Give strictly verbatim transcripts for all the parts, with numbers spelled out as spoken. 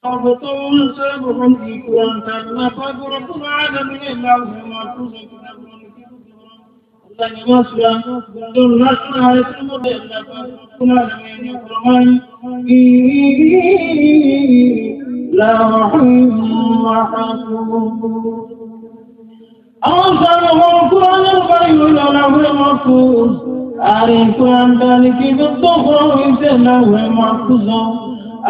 সর্বপ্রথম সর্বপ্রথম এই কোরআনটা আল্লাহ পাক রব্বুল আলামিনের লাউহে মাহফুজে কিতাব গ্রন্থ আল্লাহ নিবাসরা সুন্নাত আয়াতের মধ্যে আল্লাহ পাক রব্বুল আলামিন ফরমান, "ফি লাউহিম মাহফুজ।" আমার সামনে কোরআনের বাড়ি হইল লাউহে মাহফুজ। আর এই কোরআনটা লিপিবদ্ধ করা হইছে লাউহে মাহফুজ।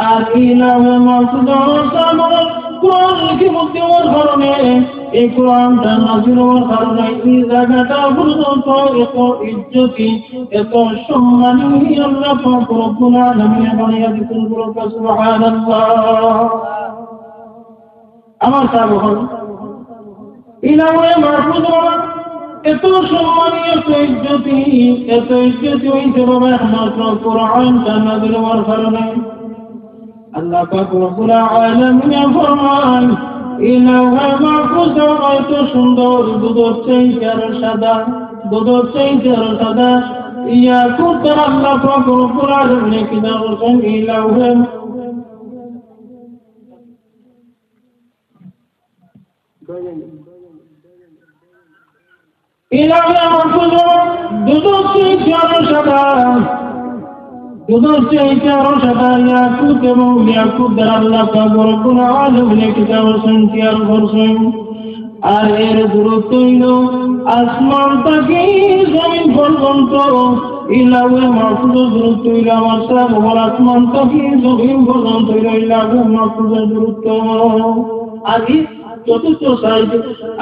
আর এই লাউহে মাহফুজ আমার সামনে কোরআন লিপিবদ্ধ হওয়ার কারণে, এই কোরআনটা নাজিল হওয়ার কারণে এই জায়গাটা পর্যন্ত এত ইজ্জতি, এত সম্মানী আল্লাহ পাক রব্বুল আলামিন বানাইয়া দিছেন। বলুন সুবহানাল্লাহ। আমার সাহেব হন, এই লাউহে মাহফুজ বাবা, এত সম্মানী, এত ইজ্জতি, এত ইজ্জতি হইছে বাবা একমাত্র কোরআনটা নাজিল হওয়ার কারণে। আল্লাহ পাক রব্বুল আলামিন ফরমান, এই লাউহে মাহফুজ বাবা এত সুন্দর, দুধর চাইতে আরো সাদা, দুধর চাইতে আরো সাদা। ইয়াকুত দ্বারা আল্লাহ পাক রব্বুল আলামিন কিতাব করছেন এই লাউহে এই লাউহে মাহফুজ দুধর চাইতে আরো সাদা, দুধর চাইতে আরো সাদা ইয়াকুত এবং ইয়াকুত দ্বারা আল্লাহ পাক রব্বুল আলামিন কিতাব করছেন, তৈয়ার করছেন। আর এর দূরত্ব হইল আসমান থাকি জমিন পর্যন্ত। এই লাউহে মাহফুজর দূরত্ব হইল আমার সাহেব হন আসমান থাকি জমিন পর্যন্ত হইল এই লাউহে মাহফুজর দূরত্ব। আর এই চতুর্থ সাইড,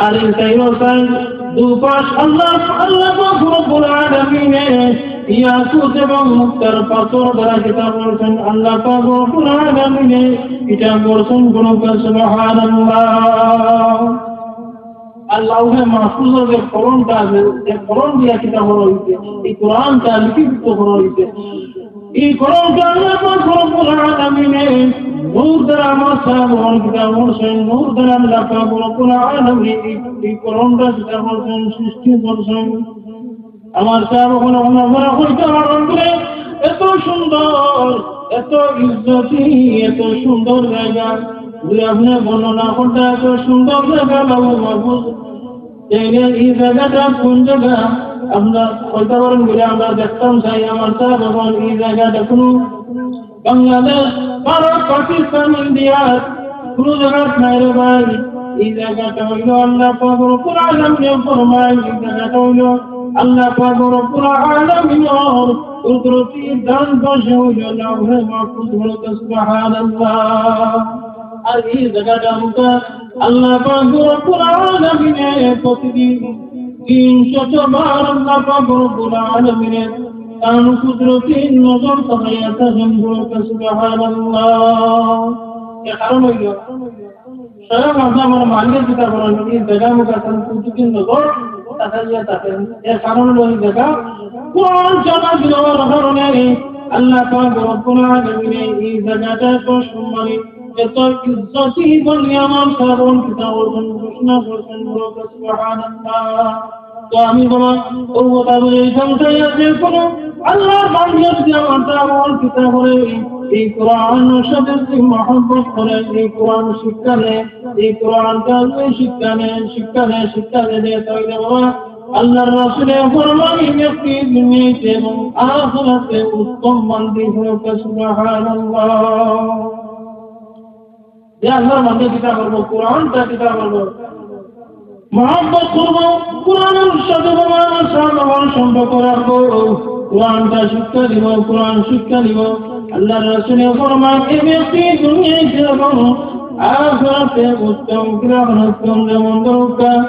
আর এই চাইরো সাইড, দুপাশ আল্লাহ, আল্লাহ পাক রব্বুল আলামিনে ইয়াকুত এবং মুক্তার পাথর দ্বারা কিতাব করছেন। আল্লাহ পাক রব্বুল আলামিনে কিতাব করছেন। বলুন সুবহানাল্লাহ। আর লাউহে মাহফুজর যে কলমটা আছে, যে কলম দিয়া কিতাব করা হইছে, এই কোরআনটা লিপিবদ্ধ করা হইছে। এই কোরআনটা আল্লাহ পাক রব্বুল আলামিনে নূর দ্বারা আমার সাহেব হন কিতাব করছেন, নূর দ্বারা আল্লাহ পাক রব্বুল আলামিনে এই, এই কোরআনটা কিতাব করছেন, সৃষ্টি করছেন। আমার সাহেব হন, আমরা কইতে পারেন করে এত সুন্দর, এত ইজ্জতি, এত সুন্দর জায়গা। যদি আপনি বর্ণনা করতে এত সুন্দর জায়গা, লাউহে মাহফুজ, তাইলে এই জায়গাটা কোন জায়গা? আমরা কইতে পারেন বলে আমরা দেখতাম চাই, আমার সাহেব হন, এই জায়গাটা কোনো বাংলাদেশ, ভারত, পাকিস্তান, ইন্ডিয়ার কোনো জায়গা নাই রে ভাই। এই জায়গাটা হইল আল্লাহ পাক রব্বুল আলামিনে ফরমায়, এই জায়গাটা হইল আল্লাহ পাক রব্বুল আলামিনের কুদরতি দান বসে হইল লাউহে মাহফুজ। বলুন সুবহানাল্লাহ। আর এই জায়গাটা আমরা আল্লাহ পাক রব্বুল আলামিনে প্রতিদিন তিনশত বার আল্লাহ পাক রব্বুল আলামিনে তান কুদরতি নজর তাকাইয়া থাকেন। বলুন সুবহানাল্লাহ। এর কারণ হইল, স্বয়ং আল্লাহ আমার মালিক কিতাব করেন, এই জায়গা মতো আছেন, কুদরতি নজর তাকাইয়া থাকেন। এর কারণ হইল এই জায়গা কোরআন জানা দিল কারণে আল্লাহ পাক রব্বুল আলামিনে এই জায়গাটা এত সম্মানিত, এত ইজ্জতি বলি আমার শ্রবণ কিতাব অর্জন ঘোষণা করছেন। বলুন সুবহানাল্লাহ। তো আমি বললাম, ও কথা বলে এই সংসারে যে কোনো আল্লাহর বান্দা যদি আমার শ্রবণ কিতাব করে, এই কোরআন সাথে যদি মহব্বত করে, এই কোরআন শিক্ষা নেয়, এই কোরআন তাহলে শিক্ষা নেয়, শিক্ষা নেয়, শিক্ষা নেয়, তাহলে বাবা আল্লাহর রাসূলে ফরমান, এই ব্যক্তি দুনিয়াতে এবং আখিরাতে উত্তম বান্দি হয়ে। সুবহানাল্লাহ। যে আল্লাহর বান্দা কিতা করবো, কোরআনটা কিতা করবো, মহব্বত করবো, কোরআনের সাথে বাবা আমার সাথে আমার সম্পর্ক রাখবো, কোরআনটা শিক্ষা দিব, কোরআন শিক্ষা দিব। আল্লাহর রাসূলে ফরমান, এই ব্যক্তি দুনিয়াতে এবং আখিরাতে উত্তম গ্রাহক, উত্তম যেমন দরকার।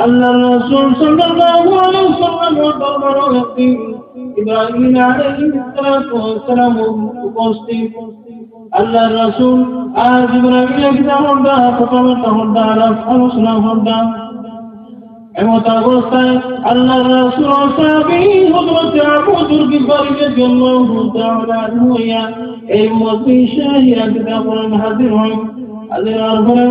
আল্লাহর রাসূল সাল্লাল্লাহু আলাইহি ওয়াসাল্লাম দরবারো একদিন ইব্রাহিম আলাইহিস সালাতু ওয়াস সালাম উপস্থিত। আল্লাহর রাসূল আর ইব্রাহিম আলাইহিস সালাম হকদা, কথাবার্তা হকদা, আলাপ আলোচনা হকদা। এমত অবস্থায় আল্লাহর রাসূল ও সাহাবী হযরত আবু যুর গিফারী রাদিয়াল্লাহু তাআলা আনহু ইয়া এই মজলিসে ইয়া কিতা করেন, হাজির হন। হাজির হওয়ার পরে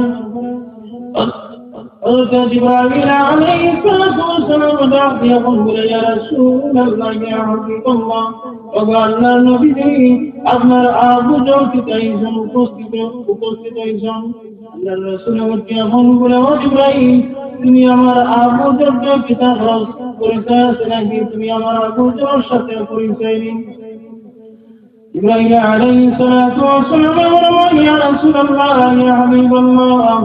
হযরত জিবরাইল আলাইহিস সালাতু ওয়াস সালাম ডাক দিয়া বলেন, ইয়া রাসূলুল্লাহ, ইয়া হাবিবাল্লাহ, ওগো আল্লাহর নবীজি, আপনার আবু জর কিতা অইছইন, উপস্থিত, উপস্থিত অইছইন। আল্লাহর রাসূল বলতে, এখন বলে, "ও জিবরাইল, তুমি আমার আবু জর কিতা খোঁজ, পরিচয় আছে নাকি? তুমি আমার আবু জর সাথে পরিচয় নিন।" ইব্রাহিম আলাইহিস সালাতু ওয়াস সালাম বলেন, "ইয়া রাসূলুল্লাহ, ইয়া হাবিবাল্লাহ,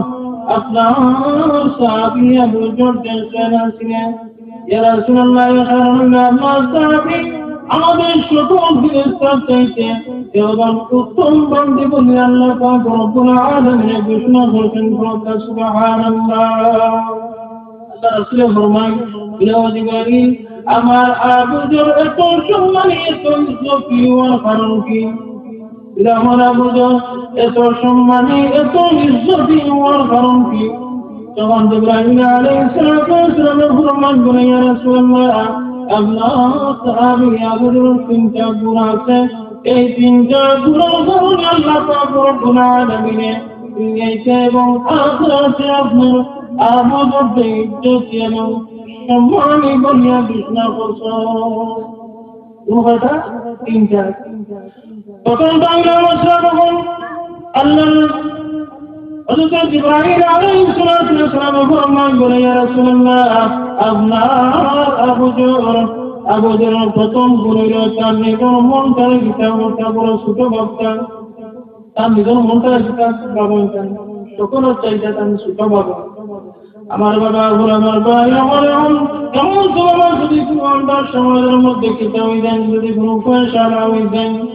আপনার সাহাবী আবু জর কেন আছেন? ইয়া রাসূলুল্লাহ, ইয়া হাবিবাল্লাহ, আপনার সাহাবী আমাদের সকল ফিরিস্তার চাইতে একজন উত্তম বান্দি বলে আল্লাহ পাক রব্বুল আলামিন ঘোষণা করেছেন।" সুবহানাল্লাহ। আল্লাহ রাসূলে ফরমায়, "ইয়া জিবরাইল, আমার আবু জর এত সম্মানী, এত ইজ্জতি হওয়ার কারণ কি? ইয়া আমার আবু জর এত সম্মানী, এত ইজ্জতি হওয়ার কারণ কি?" তখন জিবরাইল আলাইহিস সালাতু ওয়াস সালাম ফরমান বলে, "ইয়া রাসূলুল্লাহ, আপনার সাহাবী আবু জর তিনটা গুণ আছে, এই তিনটা গুণের কারণে আল্লাহ পাক রব্বুল আলামিনে দুনিয়াতে এবং আখিরাতে আপনার আবু জরকে ইজ্জতি এবং সম্মানী বলিয়া ঘোষণা করছেন।" কোন কথা? তিনটা। প্রথমটা হইল, আমার সাহাবাগণ আল্লাহর হযরত জিবরাইল আলাইহিস সালাতু ওয়াস সালাম ফরমান বলে, "ইয়া রাসূলুল্লাহ, আপনার আবু জর, আবু জরর প্রথম গুণ হইল তার নিজর মনটারে কিতা করতা, বড় ছোট ভাবতা।" তার নিজর মনটারে কিতা ভাবইন, সকলর চাইতে তার ছোট ভাবইন। আমার বাবা অকল, আমার ভাই অকল, এমন, এমন তো বাবা যদি কোনো আন্দাজ সমাজের মধ্যে কিতা হয়ে যায়, যদি কোনো পয়সা না হয়ে যায়,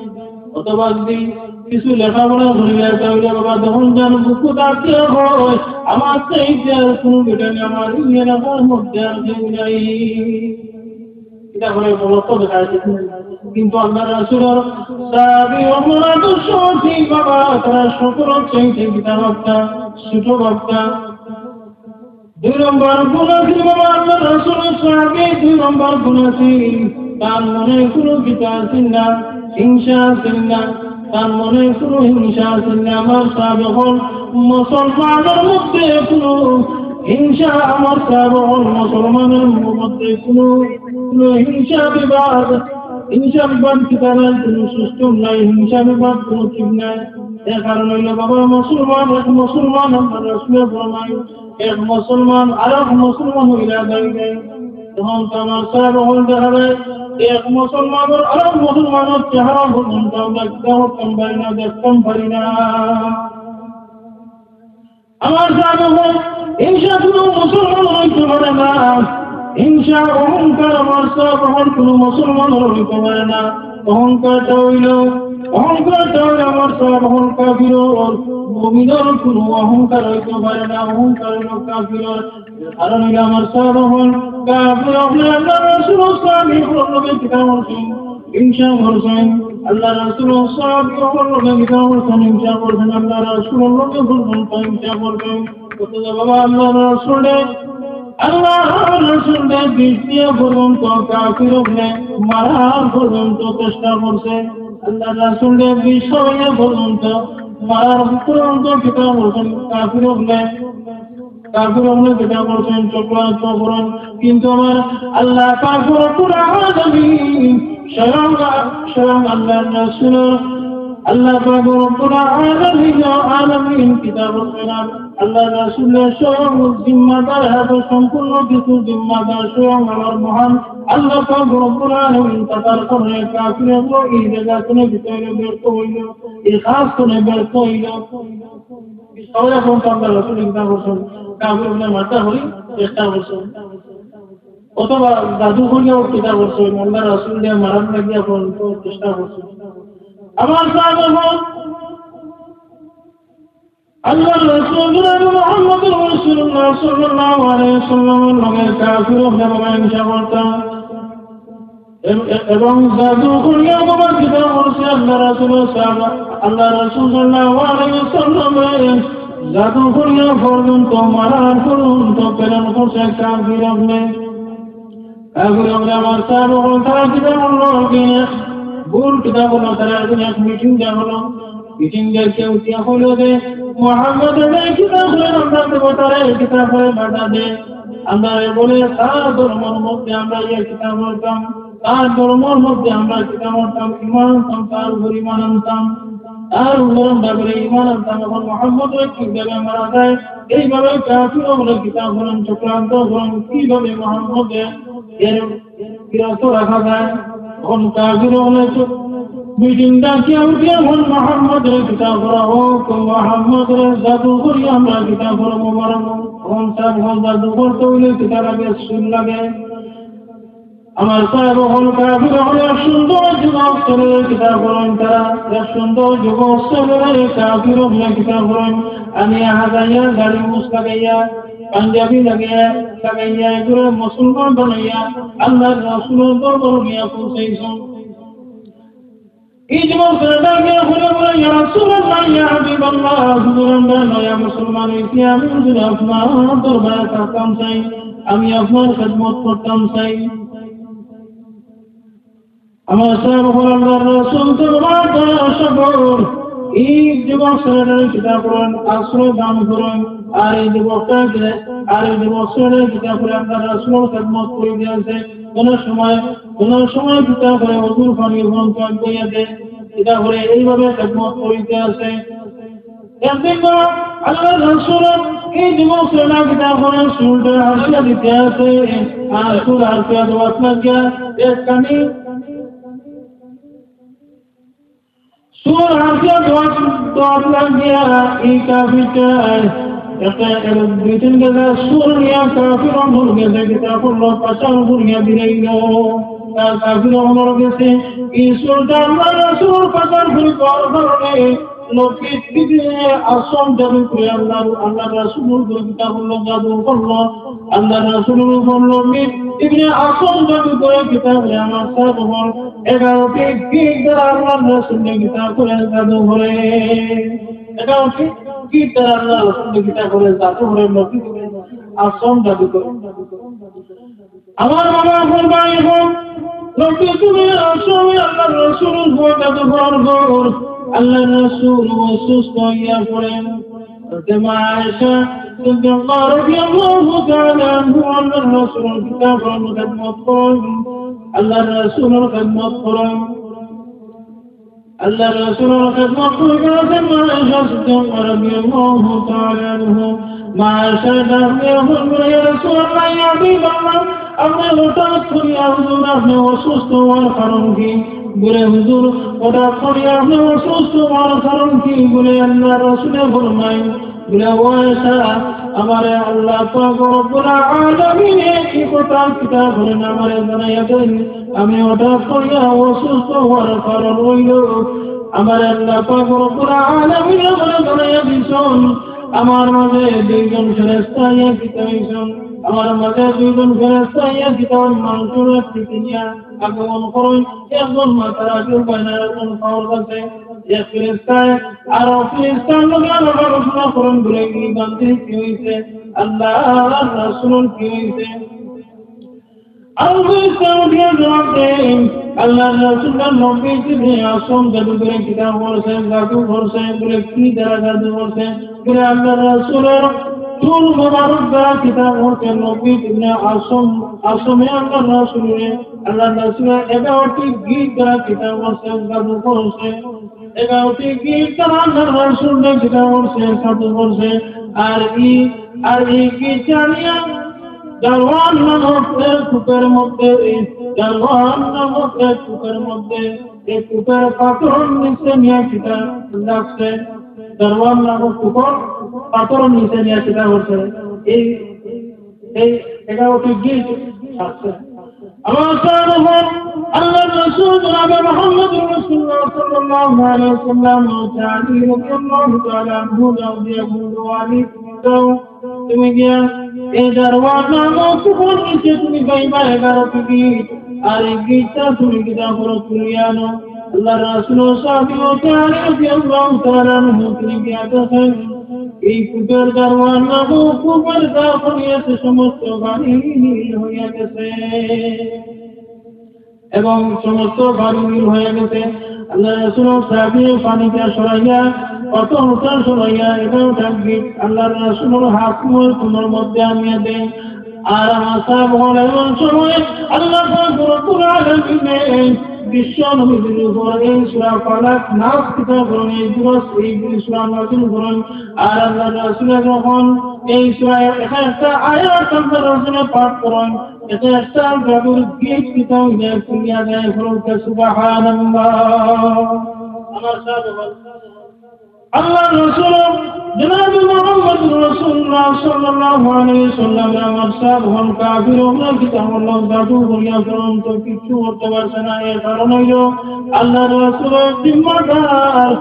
অথবা যদি কিছু লেখাপড়া করিয়া তাহলে বাবা তখন যেন বুকু ডাকতে হয়, "আমার চাইতে আর কোনো বেটা নেই, আমার এই এলাকার মধ্যে আর কেউ নাই।" এটা করে বলতো দেখা যাচ্ছে। কিন্তু আল্লাহর রাসূলর সাহাবী অকলর আদর্শ ঠিক বাবা, তারা সকলর চাইতে কিতা ভাবতা, ছোট ভাবতা। দুই নম্বর গুণ আছিল বাবা, আল্লাহর রাসূলর সাহাবী দুই নম্বর গুণ আছিল, তার মনে কোনো কিতা আছিল না, হিংসা আছিল না, তার মনে কোনো হিংসা আছিল না। আমার সাহাবাগণ মুসলমানের মধ্যে কোনো হিংসা, আমার সাহাবাগণ মুসলমানের মধ্যে কোনো, কোনো হিংসা বিবাদ, হিংসা বিবাদ কিতা নাই, কোনো system নাই, হিংসা বিবাদ কোনো ঠিক নাই। এর কারণ হইল বাবা মুসলমান, এক মুসলমান আল্লাহর রাসূলে ফরমায়, এক মুসলমান আর এক মুসলমান হইলা যায় যায়। তখন তো আমার সাহাবাগণ দেখা যায়, এক মুসলমানের আর এক মুসলমানের চেহারা পর্যন্ত আমরা দেখতাম পারি না, দেখতাম পারি না। আমার সাহাবাগণ, হিংসা কোনো মুসলমান হইতে পারে না, হিংসা অহংকার আমার সাহাবাগণ কোনো মুসলমান হইতে পারে না। অহংকারটা হইল, অহংকারটা হইল আমার সাহাবাগণ কাফির, মুমিনের কোনো অহংকার হইতে পারে না, অহংকার হইল কাফির। কারণ হইল আমার সাহাবাগণ কাফির হইলে আল্লাহর রাসূল সাহাবী অকলর লগে কিতা করছেন? হিংসা করছেন। আল্লাহর রাসূল সাহাবী অকলর লগে কিতা করছেন? হিংসা করছেন। আল্লাহর রাসূলর লগে পর্যন্ত হিংসা করছেন। অথচ বাবা আল্লাহর রাসূলে, আল্লাহর রাসূলে বিষ দিয়া পর্যন্ত কাফির অকলরে মারার পর্যন্ত চেষ্টা করছে। আল্লাহর রাসূলে বিষ খাওয়াইয়া পর্যন্ত মারার পর্যন্ত কিতা করছেন? কাফির অকলরে কাফির অকলে কিতা করছেন? চক্রান্ত করেন। কিন্তু আমার আল্লাহ পাক রব্বুল আলামিন, স্বয়ং, স্বয়ং আল্লাহর রাসূল, আল্লাহ পাক রব্বুল আলামিন, আলামিন কিতা করবেন? আল্লাহর রাসূলের স্বয়ং জিম্মাদার, হাতে সম্পূর্ণ কিছু জিম্মাদার স্বয়ং আমার মহান আল্লাহ পাক রব্বুল আলামিন। তার কারণে কাফির অকল এই জায়গা শুনে ভিতরে ব্যর্থ হইল, এই কাজ শুনে ব্যর্থ হইল। সবাই এখন তো আল্লাহর রাসূল কিতা করছেন? কাফির অকলরে মারতা করি চেষ্টা করছেন। অথবা জাদু করিয়াও কিতা করছেন? আল্লাহর রাসূলরে মারার লাগি এখন তো চেষ্টা করছেন। আমার সাহাবাগণ, আল্লাহর রাসূল জনাবে মুহাম্মদুর রাসূলুল্লাহ সাল্লাল্লাহু আলাইহি ওয়াসাল্লামর লগে কাফির অকলে হিংসা করতা। এব-, এ-, এবং জাদু করিয়া বাবা কিতা করছে আল্লাহর রাসূল সাহাবা, আল্লাহর রাসূল সাল্লাল্লাহু আলাইহি ওয়াসাল্লামরে জাদু করিয়া পর্যন্ত মারার পর্যন্ত প্ল্যান করছে কাফির অকলে। কাফির অকলে আমার সাহাবাগণ তারা কিতা করলো, একদিন এক ভুল কিতা করলো, তারা একদিন এক মিটিং যা হলো, মিটিং এ কেউ কিতা কইলো যে, "মুহাম্মদ এ কিতা করে আমরা দেবতারে কিতা করে বাধা দেয়, আমরা এ বলে তার ধর্মর মধ্যে আমরা ইয়ে কিতা করতাম।" তার ধর্মর মধ্যে আমরা কিতা করতাম? ইমান আনতাম, তার উপর ইমান আনতাম, তার উপর আমরা বলে ইমান আনতাম। এখন মোহাম্মদ কিভাবে মারা যায়, এইভাবে কাফির অকলে কিতা করেন, চক্রান্ত করেন, কিভাবে মোহাম্মদ এর বিরত রাখা যায়। এখন কাফির অকলে মিটিং ডাকিয়া উঠিয়া এখন মোহাম্মদরে কিতা করা হোক, মোহাম্মদরে জাদু করি আমরা কিতা করবো, মারবো। এখন সাহেব, এখন জাদু করতে হইলে কিতা লাগে? সুর লাগে। আমার সাহেব, এখন কাফির অকলে সুন্দর যুবক ছেলেরে কিতা করেন, তারা সুন্দর যুবক ছেলেরে কাফির অকলে কিতা করেন, আনিয়া হাজাইয়া গাড়ি মুছ লাগাইয়া, পাঞ্জাবি লাগাইয়া, লাগাইয়া, এগুলো মুসলমান বানাইয়া আল্লাহর রাসূলের দরবার নিয়া পৌঁছাইছেন। এই যুবক ছেলেটা গিয়া বলে, বলে, "ইয়া রাসূলুল্লাহ, ইয়া হাবিবাল্লাহ, হুজুর, আমরা নয়া মুসলমান হইছি, আমি হুজুর আপনার দরবারে থাকতাম চাই, আমি আপনার খেদমত করতাম চাই।" আমার সাহেব বলেন, "আল্লাহর রাসূল তো বড় সবর।" এই যুবক ছেলেটারে কিতা করেন, আশ্রয় দান করেন। আর এই যুবকটাকে, আর এই যুবক ছেলেটারে কিতা করে আল্লাহর রাসূলের খেদমত করি দিয়েছে। কোন সময়, কোন সময় কিতা করে অজুর পানি গ্রহণ করিয়া দেয়, কিতা করে এইভাবে খেদমত করিতে আছে। একদিন তো আল্লাহর রাসূল এই যুবক ছেলেটা কিতা করে চুলটা হাসিয়া দিতে আছে, আর চুল হাসিয়া দেওয়ার লাগিয়া একখানি চুল হাসিয়া দেওয়ার, দেওয়ার লাগিয়া এই কাফিরটা একটা, এক, দুই তিন গেছে চুল নিয়া কাফির অকল গেছে, কিতা করলো, পাছার উপর নিয়া দিলাইল। তার কাফির অকল গেছে, এই চুলটা আল্লাহর রাসূল পাছার উপর দেওয়ার কারণে নবী ইবনে আসম জাদু করে আল্লাহর, আল্লাহর রাসূলের উপর কিতা করলো, জাদু করলো। আল্লাহর রাসূলের উপর নবী ইবনে আসম জাদু করে কিতা করে আমার সাহেব অকল এগারোটি গিট দ্বারা আল্লাহর রাসূলরে কিতা করে জাদু করে। এগারোটি গিট দ্বারা আল্লাহর রাসূলরে কিতা করে জাদু করে, নবী ইবনে আসম জাদু করে। আমার বাবা, আমার ভাই বোন, নবী তুমি আসো, আল্লাহর রাসূল বলে তো বলবো, আল্লাহর রাসূল অসুস্থ হইয়া পড়েন। হযরত মা আয়েশা সিদ্দিকা রাদিয়াল্লাহু তাআলা আনহা আল্লাহর রাসূলের কিতা করেন, খেদমত করেন, আল্লাহর রাসূলের খেদমত করেন। আল্লাহর রাসূলের খেদমত করে গেছেন মা আয়েশা সিদ্দিকা রাদিয়াল্লাহু তাআলা আনহা। মা আয়েশা ডাক দিয়া বলল, "ইয়া রাসূলুল্লাহ, ইয়া হাবিবাল্লাহ, আপনি হঠাৎ করিয়া হুজুর, আপনি অসুস্থ হওয়ার কারণ কি?" বলে, "হুজুর, হঠাৎ করিয়া আপনি অসুস্থ হওয়ার কারণ কি?" বলে, আল্লাহর রাসূলে ফরমায়, বলে, "ও আয়েশা, আমারে আল্লাহ পাক রব্বুল আলামিনে কি কথা কিতা বলেন আমারে জানাইয়া দেন। আমি হঠাৎ করিয়া অসুস্থ হওয়ার কারণ হইল, আমারে আল্লাহ পাক রব্বুল আলামিনে আমারে জানাইয়া দিছন, আমার মাঝে দুইজন ফেরেশতা আইয়া কিতা হইছন, আমার মাঝে দুইজন ফেরেশতা আইয়া কিতা মাংসর এক টিকি নিয়া আগমন করইন, একজন মাথার আগে উবায় না, একজন পাওর কাছে।" এক ফেরেশতায় আরো ফেরেশতার লগে আলাপ আলোচনা করেন, বলে, "এই বান্দির কি হইছে? আল্লাহর রাসূলর কি হইছে?" আরো ফেরেশতা উঠিয়া জবাব দেন, "আল্লাহর রাসূলর নবী ইবনে আসম জাদু করে কিতা করছে, জাদু করছে।" বলে, "কি দ্বারা জাদু করছে?" বলে, "আল্লাহর রাসূলর চুল মোবারক দ্বারা কিতা করছে, নবী ইবনে আসম, আসম আল্লাহর রাসূলরে, আল্লাহর রাসূলর এগারোটি গিট দ্বারা কিতা করছে, জাদু করছে।" এগারোটি গিট দ্বারা আল্লাহর রাসূলরে কিতা করছে, জাদু করছে। আর ই, আর এই গিট জানিয়া দারওয়ান নামক এক কূপের মধ্যে, দারওয়ান নামক এক কূপের মধ্যে, এই কূপের পাথরর নিচে নিয়া কিতা রাখছে, দারওয়ান নামক কূপর পাথরর নিচে নিয়া কিতা করছে, এই, এই এগারোটি গিট রাখছে। আমার সাহেব, আল্লাহর রাসূল জনাবে মুহাম্মদুর রাসূলুল্লাহ সাল্লাল্লাহু আলাইহি ওয়াসাল্লাম, আলী রাদিয়াল্লাহু তাআলা আনহু ডাক দিয়া বলল, "আলী, যাও, তুমি গিয়া এই দারওয়ান নামক কূপর নিচে তুমি পাইবা এগারোটি গিট, আর এই গিটটা তুমি কিতা করো, তুলিয়া আনো।" আল্লাহর রাসূল সাহাবী ও আলী রাদিয়াল্লাহু তাআলা আনহু, তিনি গিয়া দেখেন, এই কূপের দারওয়ান নামক কূপের দারওয়ান হইয়াছে সমস্ত পানি নীল হইয়া গেছে। এবং সমস্ত পানি নীল হয়ে গেছে। আল্লাহর রাসূল সাহাবী পানিটা সরাইয়া, পাথরটা সরাইয়া, এগারোটা গিট আল্লাহর রাসূলর হাত মুবারকর মধ্যে আনিয়া দেন। আর আমার সাহেব অকল, এমন সময় আল্লাহ পাক রব্বুল আলামিনে বিশ্ব নবীর উপর এই সূরা ফালাক নাস কিতা করইন, এই সূরা, এই দুই সূরা নাজিল করইন। আর আল্লাহর রাসূল যখন এই সূরা এক একটা আয়াত আল্লাহর রাসূলে পাঠ করইন, এক একটা জাদুর গীত কিতা অইয়া খুলিয়া যায়, বলুন সুবহানাল্লাহ। আমার সাহেব অকল, আল্লাহর রাসূল জনাবে মুহাম্মদুর রাসূলুল্লাহ সাল্লাল্লাহু আলাইহি ওয়াসাল্লাম আমার সাহেব অকল কাফির অকলে কিতা করলো, জাদু করিয়া পর্যন্ত কিচ্ছু করতে পারছে না। এর কারণ অইলো আল্লাহর রাসূলর জিম্মাদার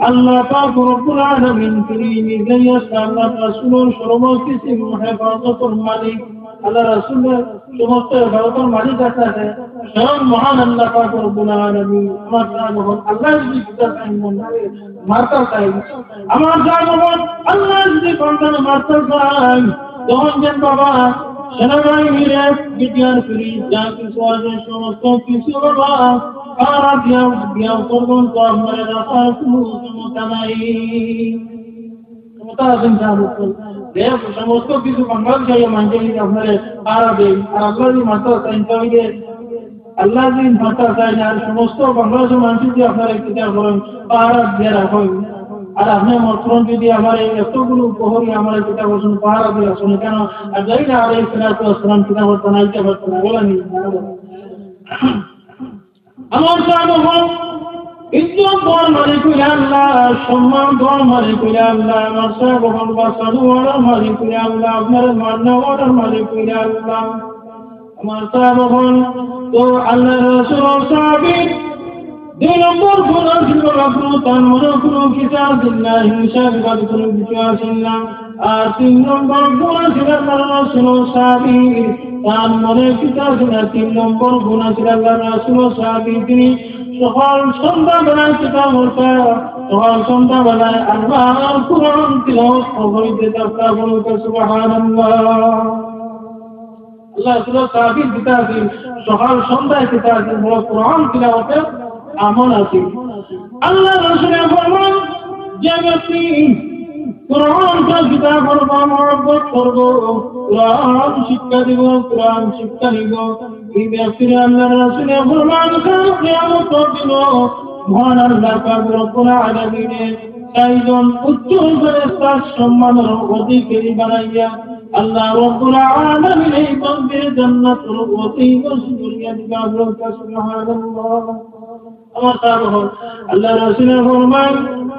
আল্লাহ পাক রব্বুল আলামিন, তিনি নিজেই আল্লাহর রাসূলর সর্বকিছু হেফাজতর মালিক। আল্লাহর রাসূলর সমস্ত হেফাজতর মালিক আছে, আছে স্বয়ং মহান আল্লাহ পাক রব্বুল আলামিন। আমার সাহেব অকল, আল্লাহ যদি কিতা চাইন, মনে মারতা চাইন, আমার সাহেব অকল, আল্লাহ যদি বান্দারে মারতা চাইন, তখন যেন বাবা সেনাবাহিনীরে, বিডিআর পুলিশ যা কিছু আছে, সমস্ত কিছু বাবা পাহারা দিয়া, দিয়া করবেন, তো আপনার রাখার কোনো ক্ষমতা নাই। ক্ষমতা আছেন তার উপর। যে সমস্ত কিছু বাংলাদেশে মানষে যদি আপনারে পাহারা দেয়, আর আল্লাহ যদি মারতা চাইন, তাহলে আল্লাহ যদি মারতা চাইন, আর সমস্ত বাংলাদেশের মানুষ যদি আপনারে কিতা করেন, পাহারা দিয়ে রাখেন, আর আপনি মরতরন যদি আমার এই এতগুলো প্রহরী আমার কিতা করছেন, পাহারা দিয়ে রাখছেন কেন? আর যাই না, আলাইহিস সালাতু ওয়াস সালাম কিতা করতেন, আইতে পারতেন না, বলেন নি? আমার সাহেব অকল, ইজ্জত দেওয়ার মালিক অইলা আল্লাহ, সম্মান দেওয়ার মালিক অইলা আল্লাহ, আমার সাহেব অকল, বাঁচানো ওয়ালার মালিক অইলা আল্লাহ, আপনার মারনা ওয়ালার মালিক অইলা আল্লাহ। আমার সাহেব অকল, তো আল্লাহর রাসূলর সাহাবী, দুই নম্বর গুণ আছিল, তার মনে কোনো কিতা আছিল না, হিংসা বিবাদ কোনো কিছু আছিল না। আর তিন নম্বর গুণ আছিল আল্লাহর রাসূলর সাহাবী, তার মনে কিতা আছিল না, তিন নম্বর গুণ আছিল আল্লাহর রাসূলর সাহাবী, তিনি সকাল সন্ধ্যাবেলায় কিতা করতা, সকাল সন্ধ্যাবেলায় আল্লাহর কোরআন তিলাওয়াত করতে থাকতা, বলুন সুবহানাল্লাহ। আল্লাহর রাসূলর সাহাবীর কিতা আছিল, সকাল সন্ধ্যায় কিতা আছিল, বড় কোরআন তিলাওয়াতের আমল আছিল। আল্লাহর রাসূলে ফরমান, যে ব্যক্তি কোরআনটা কিতা করবো, মহব্বত করবো, কোরআন শিক্ষা দিব, কোরআন শিক্ষা দিব, এই ব্যক্তিরে আল্লাহর রাসূলে ফরমান, কাল কিয়ামতের দিন মহান আল্লাহ পাক রব্বুল আলামিনে চাইজন উচ্চ ফেরেশতার সম্মানের অধিকারী বানাইয়া আল্লাহ রব্বুল আলামিন এই বান্দারে জান্নাতের অধিবাসী করিয়া দিবা। বলুন সুবহানাল্লাহ। আমার সাহেব অকল, আল্লাহর রাসূলে ফরমান,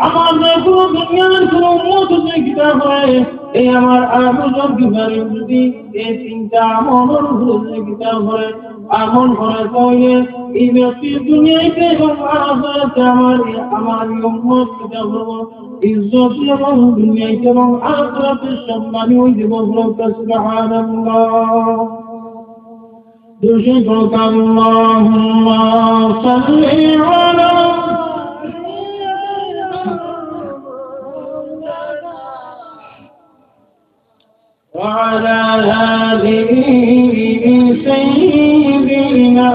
আমার যে কোনো দুনিয়ার কোনো উম্মত যদি কিতা করে, এই আমার আবু যর গিফারি যদি এই তিনটা আমলর উপরে যদি কিতা করে, আমল করে, তাহলে এই ব্যক্তি দুনিয়াতে এবং আখিরাতে আমার, আমার এই উম্মত কিতা করবো, ইজ্জত এবং দুনিয়াতে এবং আখিরাতে সম্মানী অইযিবো। বলুন সুবহানাল্লাহ। দুরূদ পড়ুন, اللهم صل على وعلى آل سيدنا।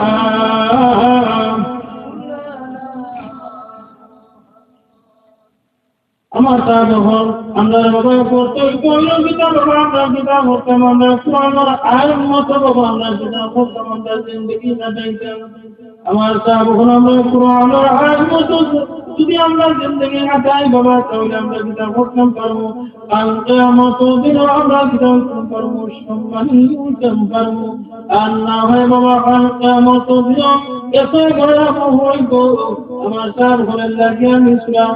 আমার সাহেব অকল, আমরা বাবা করতে কইল কিতা বাবা, আমরা কিতা করতাম, আমরা কোরআনর আইন মতো বাবা, আমরা কিতা করতাম, আমরা জিন্দেগি কাটাইতাম। আমার সাহেব অকল, আমরা কোরআনর আইন মতো যদি আমরা জিন্দেগি কাটাই বাবা, তাহলে আমরা কিতা করতাম পারবো, কাল কিয়ামতের দিন আমরা কিতা করতাম পারবো, সম্মানী অইতাম পারবো। আর না হয় বাবা, কাল কিয়ামতের দিন এত ভয়াবহ অইবো। আমার সাহেব অকল, এর লাগি আমি সূরা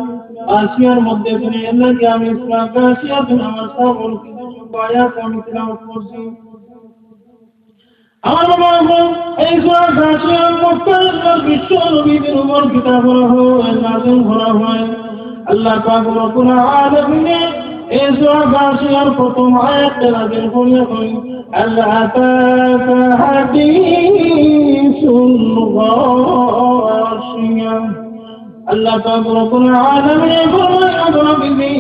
গাশিয়ার মধ্যে শুনি, এর লাগি আমি সূরা গাশিয়া শুনি, আমার সাহেব অকল, কিছু আয়াত আমি তিলাওয়াত করছি। আমার বাবা অকল, এই সূরা গাশিয়া মক্কার বিশ্ব নবীদের উপর কিতা করা হয়, নাজিল করা হয়। আল্লাহ পাক রব্বুল আলামিনে এই সূরা গাশিয়ার প্রথম আয়াত নাজিল করিয়া কইন, هل أتاك حديث الغاشية। আল্লাহ পাক রব্বুল আলামিন ফরমায়, "ও নবীজি,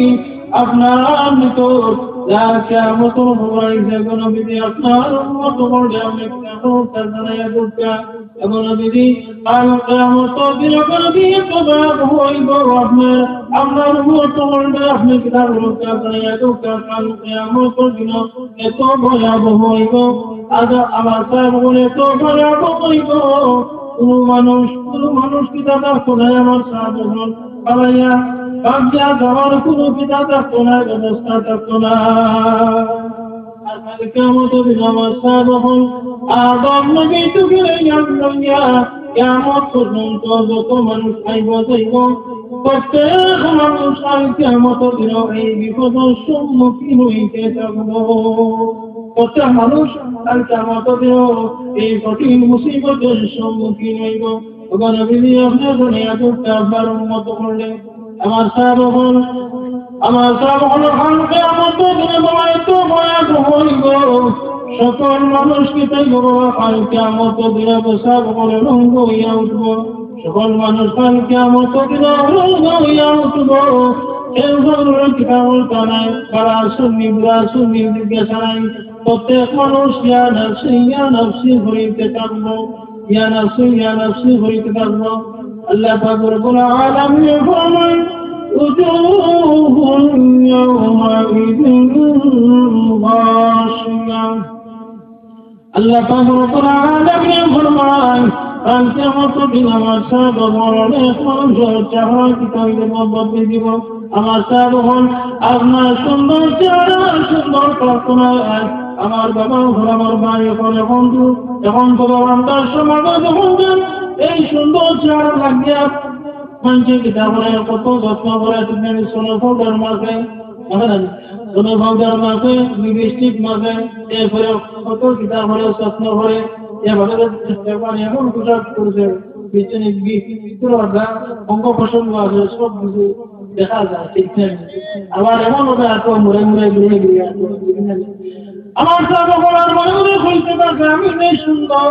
আপনার নিকট যা কিয়ামতর খবর আইছে, গো নবীজি, আপনার উম্মত অকলরে আপনি কিতা খবরটা জানাইয়া দেউক্কা।" এবং নবীজি, কাল কিয়ামতর দিন আপনার বিয়ে তো ভয়াবহ অইবো। আপনার, আপনার উম্মত হকলরে আপনি কিতাব রক্ষা করে, এত কাল কিয়ামতর দিন এত ভয়াবহ অইবো। আজ আমার সাহেব বলে তো ভয়াবহ অইবো। কোনো মানুষ, কোনো মানুষ কিতা থাকতো না, আমার সাহেব বলে পালাইয়া, ভাগিয়া যাওয়ার কোনো কিতা থাকতো না, ব্যবস্থা থাকতো না। আর কাল কিয়ামতর দিন আমার সাহেব বলে, আদম নবী তো গেলে লইয়া, কিয়ামত পর্যন্ত যত মানুষ আইব যাইব, প্রত্যেক মানুষ কাল কিয়ামতর দিন এই বিপদর সম্মুখীন হইতে থাকবো। প্রত্যেক মানুষ কাল কিয়ামতর দিন এই কঠিন মুসিবতর সম্মুখীন হইব। ওগো নবীজি, আপনি শুনে আজকে আপনার উম্মত করলে, আমার সাহেব বলে, আমার সাহেব বলে, কাল কিয়ামতর দিন তোমার তো ভয়াবহ হইব। সকল মানুষ কিতা করবো, কাল কিয়ামতর দিন তো সাহেব বলে রঙ্গ হইয়া উঠবো। সকল মানুষ কাল কিয়ামতর দিন রঙ্গ হইয়া উঠবো। কেউ কারোর কিতা বলতো নাই, কারা শুনবি, বুড়া শুনবি, জিজ্ঞাসা নাই। প্রত্যেক মানুষ ইয়া নাফসি, ইয়া নাফসি করিতে থাকবো, ইয়া নাফসি, ইয়া নাফসি করিতে থাকবো। আল্লাহ পাক রব্বুল আলামিন ফরমান, "উজুহুন ইয়াউমাইযিন খাশিয়া।" আল্লাহ পাক রব্বুল আলামিন ফরমান, কাল কিয়ামতর দিন আমার সাহেব বলে অনেক মানুষর চেহারা কিতা অইব, বদলে দিব। আমার সাহেব বলে, আপনার সুন্দর চেহারা, সুন্দর প্রার্থনা, আমার বাবা বলে, আমার ভাই বলে, বন্ধু, এখন তো বাবা আমরা সমাজে যখন যাই, এই সুন্দর চেহারা লাগিয়া মানুষে কিতা করে, কত যত্ন করে, তুমি সোনা পাউডার মাখে, বুঝলেন? সোনা পাউডার মাখে, লিপস্টিক মাখে, এরপরে কত কিতা করে, যত্ন করে, এভাবে চেষ্টা করে, এমন পোশাক করছে, পিছনে বি-, ভিতরে অর্ধা অঙ্গ প্রসঙ্গ আছে, সব কিছু দেখা যায়, ঠিক না? আবার এমন হবে, এত মুড়ে মুড়ে ঘুরে ঘুরে আছে, ঠিক না? আমার তো বলার মনে মনে হইতে পারে, আমি বেশ সুন্দর,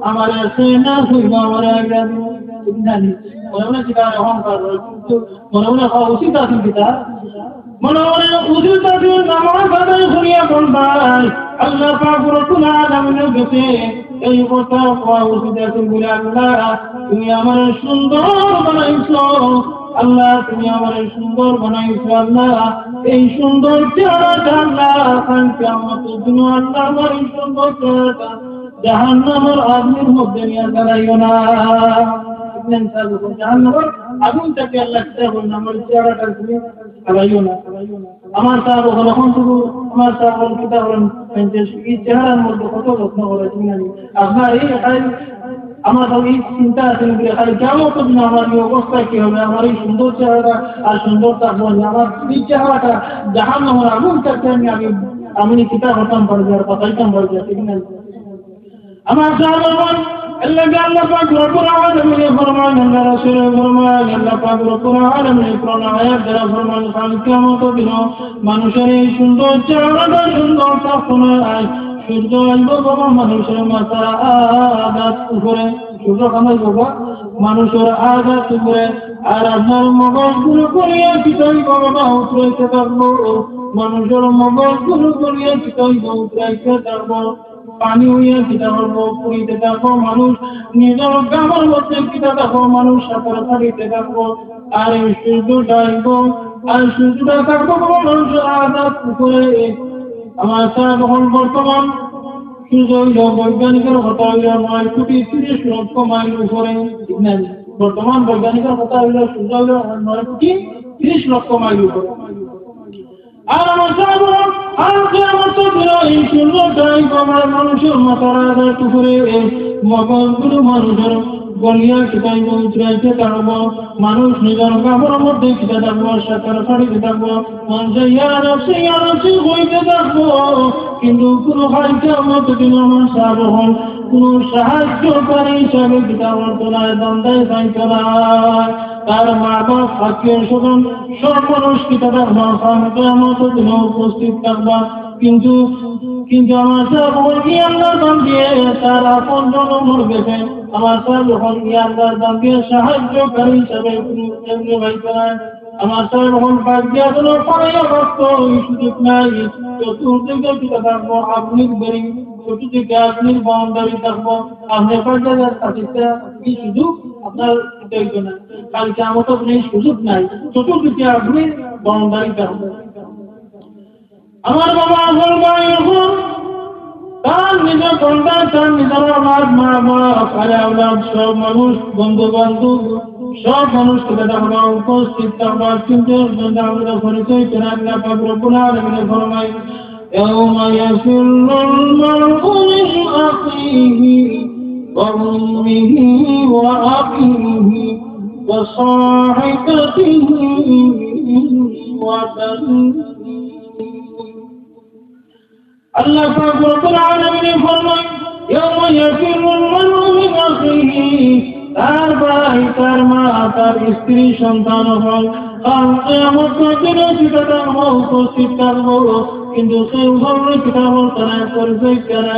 আমার আছে না হইব, আমার আগে আমি, ঠিক না? মনে মনে কিতা অহংকার হয়, কিন্তু মনে মনে হওয়া উচিত আছে কিতা? মনে মনে উচিত আছে নামাজ আদায় করিয়া বলবায়, আল্লাহ পাক রব্বুল আলামিনের কাছে এই কথা কওয়া উচিত আছে বলে, "আল্লাহ, তুমি আমারে সুন্দর বানাইছো, আল্লাহ, তুমি আমারে সুন্দর বানাইছো, আল্লাহ, এই সুন্দর চেহারাটা, আল্লাহ, কাল কিয়ামতর দিন, আল্লাহ, আমার এই সুন্দর চেহারাটা জাহান্নামের আগুনের মধ্যে নিয়ে জ্বালাইও না।" জাহান্নামের আগুন থেকে আল্লাহ কিতা বলেন, "আমার চেহারাটা তুমি জ্বালাইও না।" আমার সাহেব বলে, এখন শুধু আমার সাহেব বলে, কিতা বলেন, যে এই চেহারার মধ্যে কত যত্ন করে, ঠিক না? আপনার এই খালি, আমার তো এই চিন্তা আছে, যে খালি কিয়ামতর দিন আমার এই অবস্থা কি হবে, আমার এই সুন্দর চেহারাটা আর সুন্দর থাকবো না, আমার এই চেহারাটা জাহান্নামের আগুন থাকতে আমি, আমি, আমি কিতা করতাম পারি, আর পাঠাইতাম পারি, ঠিক না? আমার সাহেব বলেন, আল্লাহ, আল্লাহ পাক রব্বুল আলামিন ফরমান, আল্লাহ রাসূল ফরমান, আল্লাহ পাক রব্বুল আলামিন কোরআন আয়াত দ্বারা ফরমান, কাল কিয়ামতর দিন মানুষের এই সুন্দর চেহারাটা সুন্দর থাকতো না। সূর্য আইব বাবা মানুষের মাথার আধাত উপরে, সূর্য কামাই বাবা মানুষের আধাত উপরে, আর আপনার মগজগুলো করিয়া কিতাই বাবা উতরাইতে থাকবো, মানুষের মগজগুলো করিয়া কিতাই উতরাইতে থাকবো। পানি হইয়া কিতা করবো, পুড়িতে থাকবো মানুষ, নিজের গামের মধ্যে কিতা থাকবো মানুষ, সাঁতার কাটিতে থাকবো। আর এই সূর্যটা আইব, আর সূর্যটা থাকবো কোনো মানুষের আধাত উপরে। আমার সাহেব, এখন বর্তমান সূর্য হইল, বৈজ্ঞানিকের কথা হইল নয় কোটি তিরিশ লক্ষ মাইল উপরে, ঠিক না? বর্তমান বৈজ্ঞানিকের কথা হইল সূর্য হইল নয় কোটি তিরিশ লক্ষ মাইল উপরে। আর আমার সাহেব, আর কিয়ামতর দিন এই সূর্যটা আইব আমার মানুষের মাথার আধাত উপরে, মগজগুলো মানুষের গলিয়া কিতাই উতরাইতে থাকবো। মানুষ নিজের গামের মধ্যে কিতা থাকবো, সাঁতার কাটিতে থাকবো, মানুষ ইয়া নাফসি, ইয়া নাফসি হইতে থাকবো। কিন্তু কোনো কাল কিয়ামতর দিন আমার সাহেব, কোনো সাহায্যকারী হিসাবে কিতা করতো না, বান্দায় পাইতো না। তার মা বাপ, আত্মীয় স্বজন, সব মানুষ কিতা থাকবা, কাল কিয়ামতর দিন উপস্থিত থাকবা। কিন্তু, কিন্তু আমার সাহেব বলেন, কি আল্লাহর বান্দায়, তার আপন জন মরে গেছে, আমার সাহেব বলেন, কি আল্লাহর বান্দায় সাহায্যকারী হিসাবে কোনো কেউ পাইতো না। আমার সাহেব অখন বাদ দিয়া কোনো পারে অবস্থা, এই সুযোগ নাই। চতুর্দিকে কিতা থাকবো, আপনি বেরি, চতুর্দিকে আপনি বাউন্ডারি থাকবো, আপনি বাদ দিয়া থাকতে এই সুযোগ আপনার হইতো না। কালকে আমার তো এই সুযোগ নাই, চতুর্দিকে আপনি বাউন্ডারি থাকবো। আমার বাবা আফজল ভাই অখন তার নিজের সন্তান, তার নিজের আওলাদ, মা বাপ, আরে আওলাদ, সব মানুষ, বন্ধু বান্ধব, সব মানুষ কিতা থাকবা, উপস্থিত থাকবা, কিন্তু একজন আমরা পরিচয় করার না পাক রব্বুল আলামিন ফরমায়, يوم يفر المرء من أخيه وأمه وأبيه وصاحبته وبنيه. আল্লাহ পাক রব্বুল আলামিন ফরমায়, يوم يفر المرء من أخيه, তার ভাই, তার মা, তার স্ত্রী, সন্তান অকল, কাল কিয়ামতর দিন কিতা থাকবো, উপস্থিত থাকবো, কিন্তু কেউ কারোর কিতা বলতো না, পরিচয় দিতো না,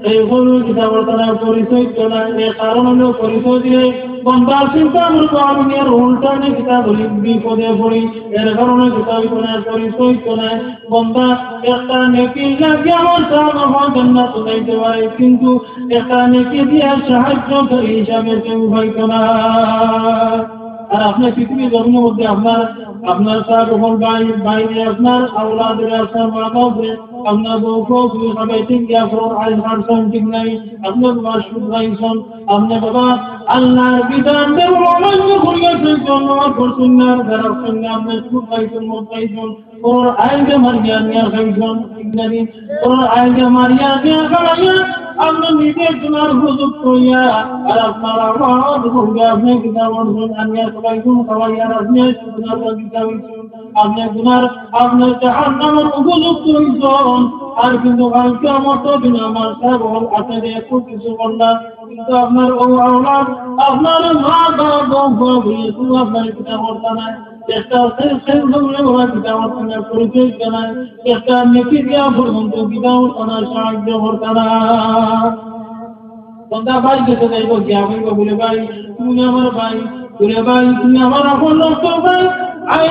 কেউ কারোর কিতা বলতো না, পরিচয় দিতো না। এর কারণ হলো পরিচয় দিলে বন্দার চিন্তা করবো, আমি এর উল্টা নি কিতা বলি, বিপদে পড়ি, এর কারণে কিতা হইতো না, পরিচয় দিতো না। বন্দা একটা নেকির লাগি আমার সাহাবা জান্নাত যাইতে পারে, কিন্তু একটা নেকি দিয়া সাহায্যকারী হিসাবে কেউ পাইতো না। আর আপনি পৃথিবীর জমিনের মধ্যে আপনার, আপনার সাহাবা ভাই, ভাইরে, আপনার আওলাদরে, আপনার মা বাপরে, আপনার বউ বউ, তুমি সবাই ঠিক গিয়া করো, আইন হারছন ঠিক নাই, আপনার মাস শুধরাইছন, আপনি বাবা আল্লাহর বিধান দেব, অমান্য করিয়া চলছন, নামাজ পড়ছন না, যারা শুনলে আপনি সুদ পাইছন, মদ পাইছন, ওর আইনকে মারিয়া নিয়া খাইছন, ঠিক না নি? ওর আইনকে মারিয়া নিয়া খাইয়া, আপনি নিজে গুনার উপযুক্ত হইয়া, আর আপনার আওলাদ বলবে, আপনি কিতা বলছেন, আনিয়া খাওয়াইছন, খাওয়াইয়া আর আপনি গুনার বাগিচা হইছন, আপনি গুনার, আপনি জাহান্নামের উপযুক্ত হইছন। আর কিন্তু কাল কিয়ামতর দিন আমার সাহেব হল আপনাদের একটু কিছু বললাম, কিন্তু আপনার ও আওলাদ, আপনার মা বাবা বউ বউ হইয়া কেউ আপনার কিতা করতা না। একটা সেল সেল ধরলে ওরা কিতা করতা না, পরিচয় দিতা না। একটা নেকি দিয়া পর্যন্ত কিতা করতা না, সাহায্য করতা না। বন্দা ভাই গেছে যাইব, গিয়া বলবো, বলে, "ভাই, তুমি আমার ভাই, বলে, ভাই, তুমি আমার আপন রক্ত ভাই, আয়,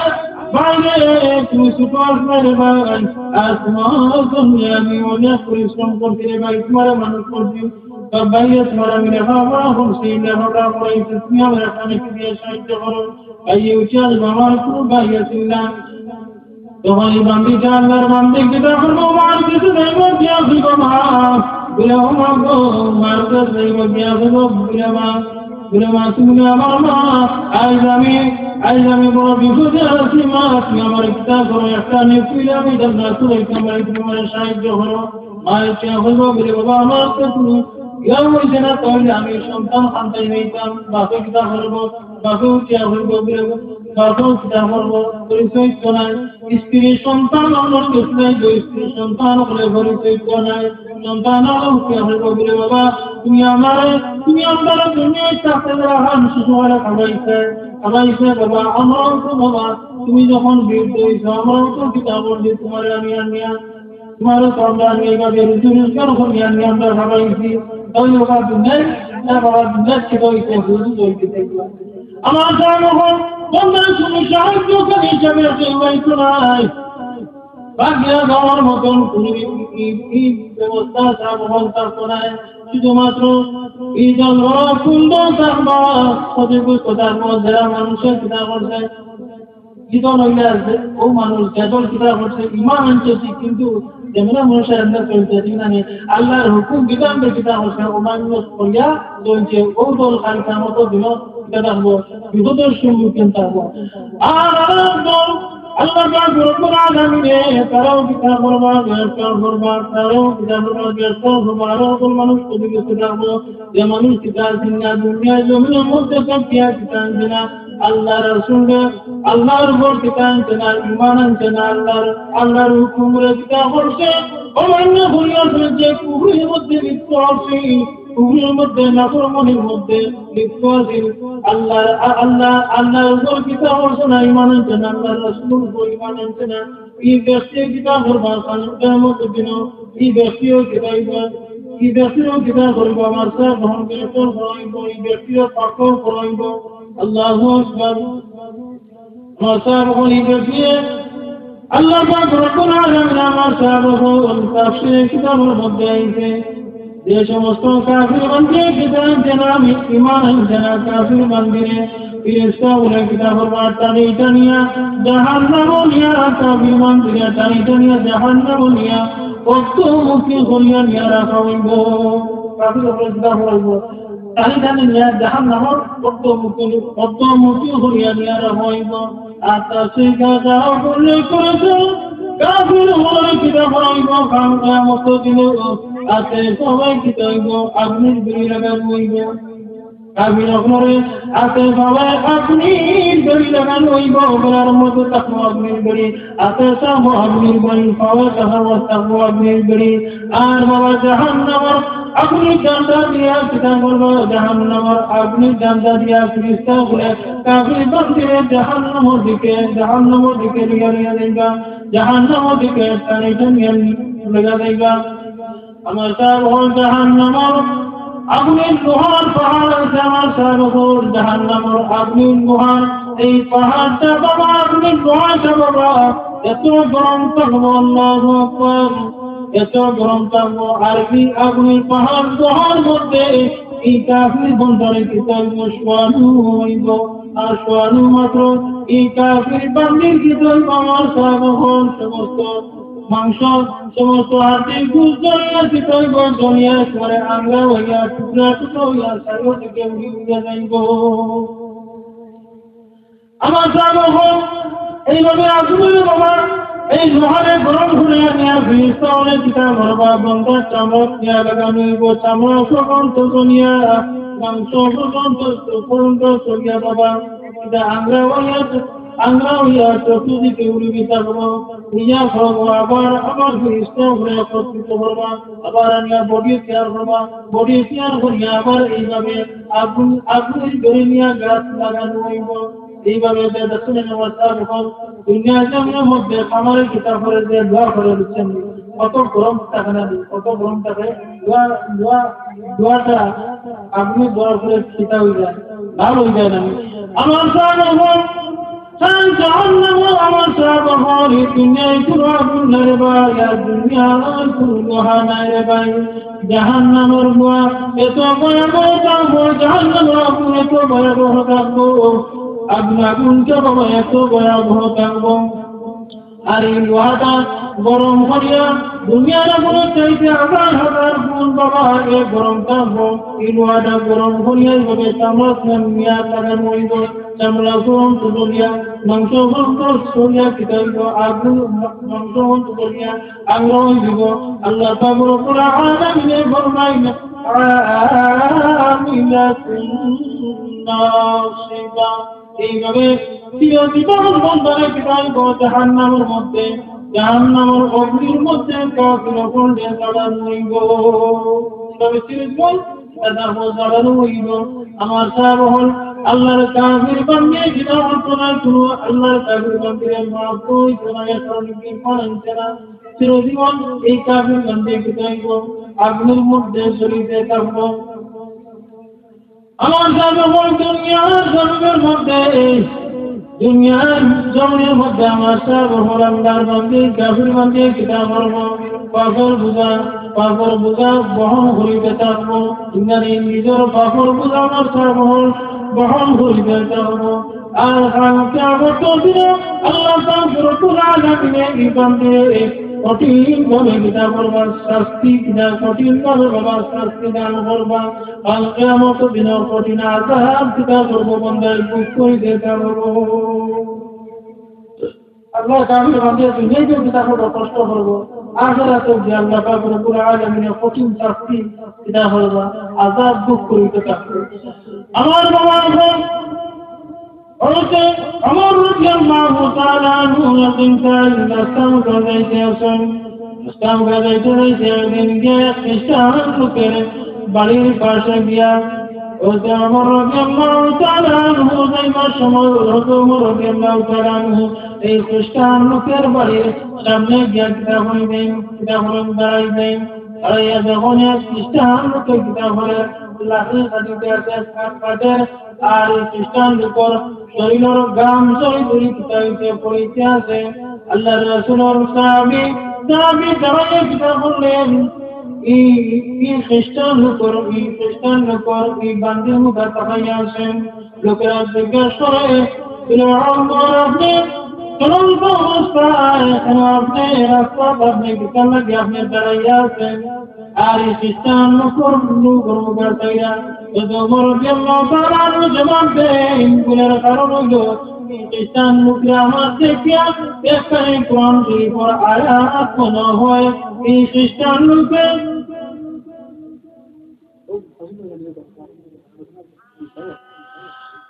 ভাই রে, তুমি ছোট আসলে রে ভাই, আর তোমার জন্য আমি অনেক পরিশ্রম করছি রে ভাই, তোমার মানুষ করছি, তো ভাই রে, তোমার আমি লেখাপড়া করছি, লেখাপড়া করাইছি, তুমি আমার এখানে ফিরিয়ে সাহায্য করো।" ভাই, এই উঠে আসবো, আমার কোনো ভাই আছে না। তখন এই বান্দিটা আল্লাহর বান্দি কিতা করবো, মার কিছু যাইব, গিয়া দিব মা। বলে, "ও মা গো, মার কাছে যাইব, গিয়া দিব।" বলে, "মা, বলে, মা, তুমি আমার মা, আইজ আমি, আইজ আমি বড় বিপদে আছি মা, তুমি আমার কিতা করো, একটা নেকি আমি জান্নাত হইতাম, তুমি আমার সাহায্য করো।" মা ইচ্ছা হইব, বলে, "বাবা, আমার তো তুমি ইয়া হইছে না, তাহলে আমি সন্তান খান্তাই হইতাম, বাপে কিতা করবো, বাপে উঠিয়া হইব, বলে, বাপে কিতা করবো, পরিচয় তো নাই।" স্ত্রী সন্তান আমার কিছু নাই, যে স্ত্রী সন্তান হলে পরিচয় তো নাই। সন্তান হলে উঠিয়া হইব, বলে, "বাবা, তুমি আমারে, তুমি আমার দুনিয়ায় থাকতে দেওয়া হয়, শিশু হলে খাবাইছে, খাবাইছে বাবা, আমরাও তো বাবা, তুমি যখন বৃদ্ধ হইছো, আমরাও তো কিতা করছি, তোমারে আমি আনিয়া, তোমারও তো আমরা আনিয়া এইভাবে রুজি রোজগার করি আনিয়া আমরা খাবাইছি।" তাহলে বাবা দুনিয়ায়, না বাবা দুনিয়ার থেকে হইতে, রুজি হইতে থাকবে। আমার জান হল, বন্ধু, তুমি সাহায্যকারী হিসাবে কেউ হইতো নাই। বাগিয়া যাওয়ার মতন কোনো ই-, ই-, ই ব্যবস্থা সাহায্য থাকতো নাই। শুধুমাত্র এই জলভরা কুণ্ড থাকবা, ক্ষতিগ্রস্ত থাকবো, যারা মানুষের কিতা করছে, কি দল হইলে আছে, ও মানুষ যে দল কিতা করছে, ইমান আনছে ঠিক, কিন্তু যেমন মানুষের এমনি চলছে, ঠিক না নি? আল্লাহর হুকুম বিধান দিয়ে কিতা করছে, অমান্য করিয়া চলছে, ও দল খালি কামত দিন কিতা থাকবো, বিপদের সম্মুখীন থাকবো। আর আরেক দল, আল্লাহ পাক রব্বুল আলামিনে তারাও কিতা করবা, ব্যবসা করবা, তারাও কিতা করবা, ব্যবসা করবা, আরো দল মানুষ ক্ষতিগ্রস্ত থাকবো, যে মানুষ কিতা আনছে না, দুনিয়ার জমিনের মধ্যে থাকিয়া কিতা আনছে না, আল্লাহ রাসূলরে, আল্লাহর উপর কিতা আনছে না, ইমান আনছে না, আল্লাহর, আল্লাহর হুকুমরে কিতা করছে, অমান্য করিয়া চলছে, কুফরির মধ্যে লিপ্ত আছে, কুফরির মধ্যে, নাফরমানির মধ্যে লিপ্ত আছে। আল্লাহর, আ-, আল্লাহ, আল্লাহর উপর কিতা করছে না, ইমান আনছে না, আল্লাহর রাসূলর উপর ইমান আনছে না। এই ব্যক্তি কিতা করবা, কাল কিয়ামতের দিন, এই ব্যক্তিও কিতা হইবা, এই ব্যক্তিও কিতা করবা, আমার সাথে গ্রহণ করে চল করাইব, এই ব্যক্তিও পাকড় করাইব। আল্লাহু আকবার। আমার সাহেব অকল, ই ব্যাপারে আল্লাহ পাক রব্বুল আলামিন আমার সাহেব অকল তাফসীরে কিতাবর মধ্যে আইছে, যে সমস্ত কাফির বান্দি কিতাব যেন আমি ঈমান আনছে না, কাফির বান্দিরে ফিরিস্তা অকলে কিতাব পড়বা, টানি টানিয়া জাহান্নামো নিয়া, কাফির বান্দিরে টানি টানিয়া জাহান্নামো নিয়া, পদ্মমুখী করিয়া নিয়া রাখা অইবো। কাফির অকলে কিতাব পড়াইবো। তারে জানি নিয়া জাহান্নামর পদ্মমুখী, পদ্মমুখী করিয়া নিয়া রাখা অইবো। আর তার সেই কাজ উল্লেখ করেছে, কাফির অকলরে কিতাব পড়াইবো, কারণ কিয়ামতর দিন আতে সবাই কিতাব অইবো, আগুনের বেড়ি লাগানো অইবো। কাফির অকলরে আতে সবাই আগুনের বেড়ি লাগানো অইবো, গলার মধ্যে থাকবো আগুনের বেড়ি, আতে সব আগুনের বেড়ি, পাওয়ে থাকবো আগুনের বেড়ি। আর বাবা, জাহান্নামর আগুনের ডান্ডা দিয়া কিতাব পড়বা, জাহান্নামর আগুনের ডান্ডা দিয়া ফিরিস্তা অকলে কাফির বান্দিরে জাহান্নামর দিকে, জাহান্নামর দিকে লইয়া লইয়া যাইবা, জাহান্নামর দিকে টানি টানিয়া লইয়া যাইবা। আমার সাহেব অকল, জাহান্নামর আগুনের লোহার পাহাড় আছে, আমার সাহেব অকল, জাহান্নামর আগুনের লোহার এই পাহাড়টা বাবা, আগুনের লোহাটা বাবা, এত গরম থাকবো, আল্লাহু আকবার, এত গরম থাকবো। আর এই আগুনের পাহাড় লোহার মধ্যে এই কাফির বান্দারে কিতাব শোয়ানো অইবো, আর শোয়ানো মাত্র এই কাফির বান্দির কিতাব আমার সাহেব অকল সমস্ত মাংস, সমস্ত হাড় গোস্ত জ্বলিয়া কিতাব জ্বলিয়া একবারে আংরা অইয়া, টুকরা টুকরা অইয়া চারিদিকে উড়ি উড়িয়া যাইবো। আমার সাহেব অকল, এইভাবে আগুনের বাবা এই লোহারে গরম করিয়া নিয়া ফিরিস্তা অকলে কিতাব পড়বা, বান্দার চামড়া নিয়া লাগানো অইবো, চামড়া পর্যন্ত জ্বলিয়া, মাংস পর্যন্ত, পর্যন্ত জ্বলিয়া বাবা, ইটা আংরা অইয়া, আংরা অইয়া চতুর্দিকে উড়িতে থাকবো। নিয়া করবো আবার, আবার ফিরিস্তা অকলে একত্রিত করবা, আবার আনিয়া বডি তৈয়ার করবা, বডি তৈয়ার করিয়া আবার এইভাবে আগুন, আগুন ধরে নিয়া গাছ লাগানো অইবো। এইভাবে যে দেখুন, আমার সাহেব অকল, দুনিয়া জমিনের মধ্যে খামারে কিতাব পড়ে যে দোয়া করে দিচ্ছেন, কত গরম থাকে না, কত গরম থাকে, দোয়া, দোয়া, দোয়াটা আপনি দোয়া করে খিতা হয়ে যায়, লাল হয়ে যায় না। আমার সাহেব অকল, তাই জাহান্নামও আমার সাহেব অকল, এই দুনিয়ায় কোনো আগুন নাই রে ভাই, আর দুনিয়ার কোনো লোহা নাই রে ভাই। জাহান্নামর ধোঁয়া এত ভয়াবহ থাকবো, জাহান্নামর আগুন এত ভয়াবহ থাকবো, আগুন, আগুনটা বাবা এত ভয়াবহ থাকবো। আর এই লোহাটা গরম করিয়া দুনিয়ার আগুনের চাইতে হাজার হাজার গুণ বাবা এ গরম থাকবো। এই লোহাটা গরম করিয়া এইভাবে চামড়া নিয়া লাগানো অইবো। চামড়া পর্যন্ত জ্বলিয়া, মাংস পর্যন্ত জ্বলিয়া কিতা অইবো? আগুন, মাংস পর্যন্ত জ্বলিয়া আগুন অইবো। আল্লাহ পাক রব্বুল আলামিনে ফরমাইন, "আমিলাতুন নাসিবা।" এইভাবে চিরজীবন বন্ধনে কিতা অইবো? জাহান্নামর মধ্যে, জাহান্নামর অগ্নির মধ্যে কাফির অকলরে জ্বালানো অইবো। তবে চিরজীবন এটা জ্বালানো অইবো। আমার সাহেব অকল, আল্লাহর কাফির বান্দি কিতা করতো না, কোনো আল্লাহর কাফির বান্দিরে মাফ অইতো না, এর কারণে কি পালন করা? চিরজীবন এই কাফির বান্দি কিতা অইবো? আগুনের মধ্যে জ্বলিতে থাকবো। আমার সাহেব অকল, দুনিয়ার জমিনের মধ্যে, দুনিয়ার জমিনের মধ্যে আমার সাহেব অকল আল্লাহর বান্দি, কাফির বান্দি কিতা করবো? পাপর বোঝা, পাপর বোঝা বহন করিতে থাকবো। দুনিয়ার এই নিজের পাপর বোঝা আমার সাহেব অকল বহন করিতে থাকবো। আর কাল কিয়ামতর দিনে আল্লাহ পাক রব্বুল আলামিনে এই বান্দিরে কঠিন ভাবে কিতা করবা? শাস্তি কিতা, কঠিন ভাবে বাবা শাস্তি দান করবা। কাল কিয়ামতর দিনে কঠিন আযাব কিতা করবো? বান্দায় ভোগ করিতে থাকবো। আল্লাহ কাফির বান্দায় দুনিয়াতে কিতা করবো? কষ্ট করবো। আখিরাতে যে আল্লাহ পাক রব্বুল আলামিনে কঠিন শাস্তি কিতা করবা? আযাব ভোগ করিতে থাকবো। আমার বাবা, এখন হযরতে ওমর রাদিয়াল্লাহু তাআলা আনহু একদিন তার রাস্তা মুখে যাইতে আছেন। রাস্তা মুখে যাইতে যাইতে একদিন গিয়া এক খ্রিস্টান লোকের বাড়ির পাশে গিয়া, হযরতে ওমর রাদিয়াল্লাহু তাআলা আনহু যাইবার সময় হযরতে ওমর রাদিয়াল্লাহু তাআলা আনহু এই খ্রিস্টান লোকের বাড়ির সামনে গিয়া কিতা করিলেন, কিতা করিলেন, দাঁড়াইলেন। দাঁড়াইয়া যখন এক খ্রিস্টান লোকে কিতা করে, লাখে খাদিতে আছে, হাত কাটের, আর এই খ্রিস্টান লোকর শরীরর গাম সই করি কিতাবিতে পড়িতে আছে। আল্লাহর রাসূলর সাহাবী, সাহাবী দাঁড়াইয়া কিতা বললেন, এই, এই খ্রিস্টান লোকর, এই খ্রিস্টান লোকর, এই বান্দির মুখা তাকাইয়া আছেন। লোকেরা জিজ্ঞাসা করে, "বলে, 'ও আমার, আপনি চলন্ত অবস্থায় এখন আপনি রাস্তাত আপনি কিতার লাগি আপনি দাঁড়াইয়া আছেন?' আর এই খ্রিস্টান লোকর, লোকর মুখা চাইয়া হযরত ওমর রাদিয়াল্লাহু তাআলা আনহু জবাব দেন, বলে, এর কারণ হইল, এই খ্রিস্টান লোকরা আমার দেখিয়া একখানি কোরআন শরীফর আয়াত মনে হয়। এই খ্রিস্টান লোকে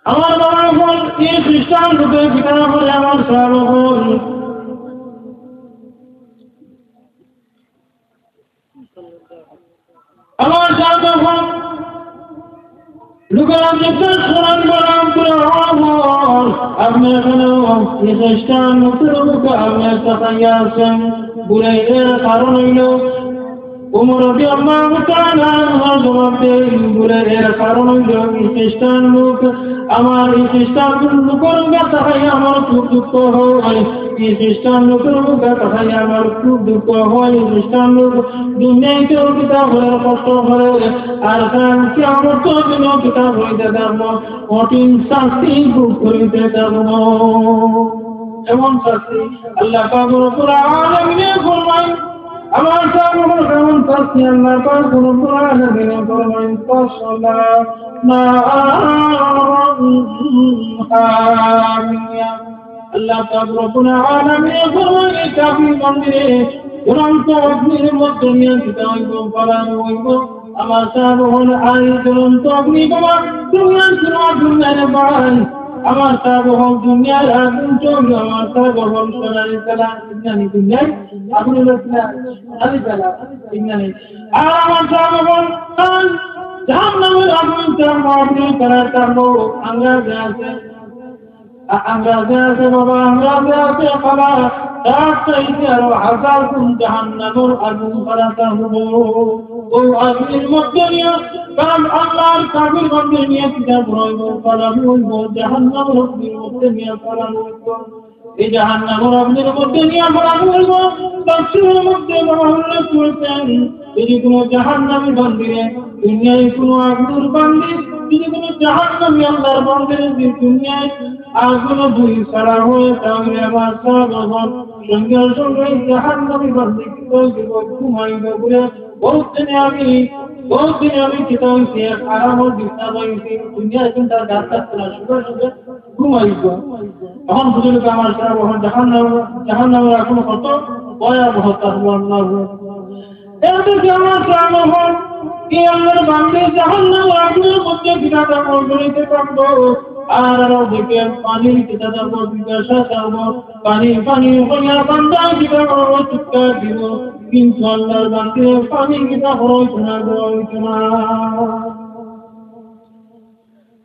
আমার বাবা এখন এই খ্রিস্টান লোকে বিধান করে আমার সাহেব এখন আমার সাহেব এখন লোকেরা জিজ্ঞেস করেন, বলেন, "বলে, ও আমার, আপনি এখানে এই খ্রিস্টান লোকের মুখে আপনি তাকাইয়া আছেন, বলে, এর কারণ হইল।" ওমর রাদিয়াল্লাহু তাআলা আনহু জবাব দেন, বলে, এর কারণ হইল, এই খ্রিস্টান লোক, আমার এই খ্রিস্টান লোকর মুখে তাকাইয়া আমার খুব দুঃখ হয়। এই খ্রিস্টান লোকর মুখে তাকাইয়া আমার খুব দুঃখ হয়। এই খ্রিস্টান লোক দুনিয়াইতেও কিতা করে, কষ্ট করে, আর কাল কিয়ামতর দিনও কিতা হইতে থাকবো, কঠিন শাস্তি ভোগ করিতে থাকবো। এমন শাস্তি আল্লাহ পাক রব্বুল আলামিনে ফরমায়, আমার সাহেব এখন এমন শাস্তি আল্লাহ পাক রব্বুল আলামিনে ফরমায়, "তাসলা নারান হামিয়া।" আল্লাহ পাক রব্বুল আলামিনে ফরমায়, এই কাফির বান্দিরে জ্বলন্ত অগ্নির মধ্যে নিয়া কিতা হইব, ফালানো হইব। আমার সাহেব হল আই জ্বলন্ত অগ্নি বাবা, দুনিয়ার কোনো আগুন নাই রে ভাই। আমার সাহেব হল দুনিয়ার আগুন চলবে, আমার সাহেব হল সোনালি কালা, ইন্নানি দুনিয়ায় আগুন হইল না, সোনালি কালা, ইন্নানি। আর আমার সাহেব হল জাহান্নামের আগুন চলবে, আগুন কালা চলবে, আমরা যা আছে আ-, আমরা যে আছে বাবা, আমরা যে আছে বাবা, তার চাইতে আরো হাজার গুণ জাহান্নামের আগুন ফালাতা হইব। ওই আগুনের মধ্যে নিয়া কাল আল্লাহর কাফির বান্দি নিয়া কিতা করা হইব, ফালানো হইব, জাহান্নামের অগ্নির মধ্যে নিয়া ফালানো হইব। এই জাহান্নামের অগ্নির মধ্যে নিয়া ফালানো হইব। তাফসীরের মধ্যে বাবা উল্লেখ করেছেন, যদি কোনো জাহান্নামী বান্দিরে দুনিয়ায় কোনো আগুনের বান্দি, যদি কোনো জাহান্নামী আল্লাহর বান্দিরে যদি দুনিয়ায় আগুনে পুড়ি ছাড়া হয়, তাহলে আমার সাহাবাগণ সঙ্গে সঙ্গে জাহান্নামী বান্দি কি করে দিব? ঘুমাইব বলে, বহুত দিনে আমি, বহুত দিনে আমি কিতা হইছে, আরামর বিছনা পাইছি, দুনিয়ায় কিন্তু আর গাছ কাটছে না, সুখে সুখে ঘুমাইব। এখন বুঝলি তো আমার সাহেব, এখন জাহান্নাম, জাহান্নামের আগুন কত ভয়াবহ, তা আল্লাহ এর মধ্যে আমার প্রাণ হন, কি আল্লাহর বান্দি জাহান্নাম আগুনের মধ্যে বিধাতা মণ্ডলীতে থাকবো। আর আরো দেখে পানির কিতা থাকবো, জিজ্ঞাসা থাকবো, পানি, পানি হইয়া বান্দা কিতা করবো, চিৎকার দিব। কিন্তু আল্লাহর বান্দি পানি কিতা করো, শোনা গো, শোনা।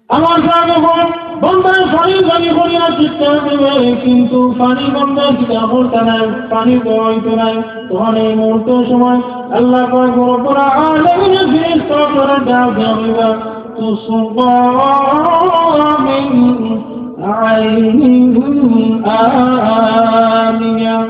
আমার যা যখন বন্দায় পানি পানি করিয়া চিৎকার দিবে, কিন্তু পানি বন্দায় চিৎকার করতে নাই, পানি দেওয়া হইতে নাই। তখন এই মুহূর্ত সময় আল্লাহ পাক রব্বুল আলামিনের ফেরেশতা করে ডাক দেওয়া হইবা, "তুসকা মিন আইনিন আনিয়া।"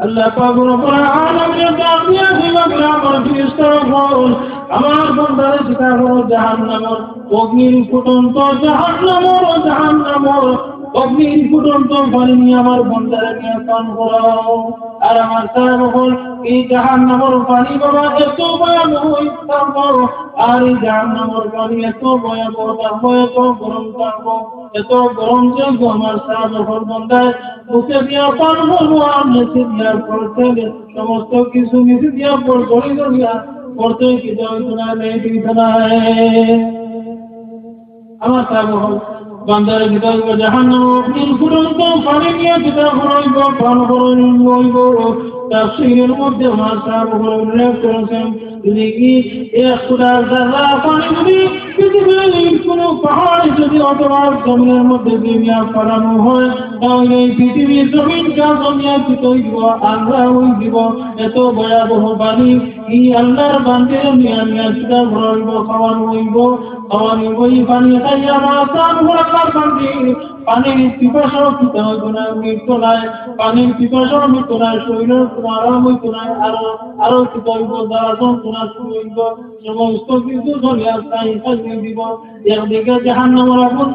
আল্লাহ পাক রব্বুল আলামিন ডাক দিয়া দিবা, "আমার ফেরেশতা হল, আমার বন্দারে চিৎকার করো জাহান্নামর অগ্নির ফুটন্ত জাহান্নামর, জাহান্নামর অগ্নির ফুটন্ত পানি নিয়া আমার বন্দারে নিয়া পান করাও।" আর আমার সাহেব হল, এই জাহান্নামর পানি বাবা এত ভয়াবহ থাকবো, আর এই জাহান্নামর পানি এত ভয়াবহ থাকবো, এত গরম থাকবো, এত গরম যে আমার সাহেব হল বন্দায় মুখে দিয়া পান করবো, আর নিচে দিয়া পড়তে সমস্ত কিছু নিচে দিয়া পড়-, পড়ি ধরিয়া পড়তে কি যাইতো না, নেই দিত না। আমার তা বহন বান্দারে কিতা হইব, জাহান্নাম অগ্নির ফুটন্ত পানি নিয়ে কিতা হইব, পান করাইব। তাফসীরের মধ্যে আমার তা বহন উল্লেখ করেছেন, যদি কি এক ফুটা জাররা পানি যদি পৃথিবীর কোনো পাহাড় যদি অথবা জমিনের মধ্যে যদি মিয়া ফালানো হয়, তাহলে এই পৃথিবীর জমিনটা জমিয়া কি তৈরি দিব, আল্লাহ ওই দিব। এত ভয়াবহ পানি, এই আল্লাহর বান্দিরে মিয়া মিয়া সেটা ভরা হইব, খাওয়ানো হইব, খাওয়ানো হইব। এই পানি খাইয়া আমার তার উপর আল্লাহর বান্দি পানির পিপাসাও কিতা হইব না, মৃত্যু নাই, পানির পিপাসাও মৃত্যু নাই, শরীরের কোনো আরাম হইত নাই, আরো, আরো কিতা হইব, জ্বালা যন্ত্রণা শুরু হইব, সমস্ত কিছু ধরিয়া তাই খাইয়ে দিব। একদিকে জাহান্নামের আগুন,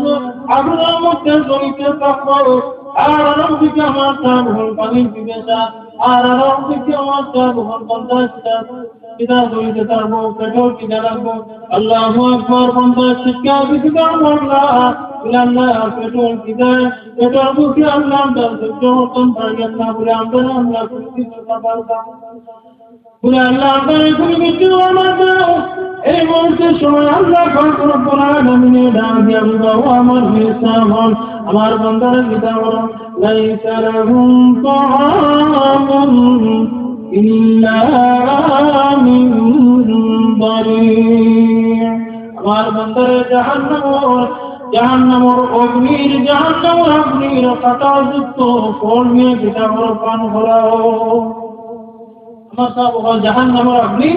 আগুনের মধ্যে জ্বলিতে থাকবো, আর আরেক দিকে আমার তার উপর পানির পিপাসা, আর আরেক দিকে আমার তার উপর বান্দার পিপাসা, পিপাসা জ্বলিতে থাকবো, পেটর খিদা লাগবো। আল্লাহু আকবার, বান্দার চিৎকার দিতে থাকবো, আল্লাহ, আল্লাহ, পেটর খিদা, পেটর ভুকে আল্লাহ, আমরা সহ্য করতাম পারি না বলে আমরা, আমরা কোনো কিছু না পারতাম। বলে, "আল্লাহ, আমরা কোনো কিছু আমার দাও।" এই মুহূর্তে সময় আল্লাহ পাক রব্বুল আলামিনে ডাক দিয়া বলবো, "ও আমার ফেরেশতা হল, আমার বান্দারা কিতা করো, লাইসা লাহুম তাআমুন ইল্লা মিন দারি'।" আমার বান্দারে জাহান্নামর, জাহান্নামর অগ্নির, জাহান্নামর অগ্নির কাঁটাযুক্ত ফল নিয়ে কিতা করো, পান করাও। আমার সাহেব হল জাহান্নামর অগ্নি,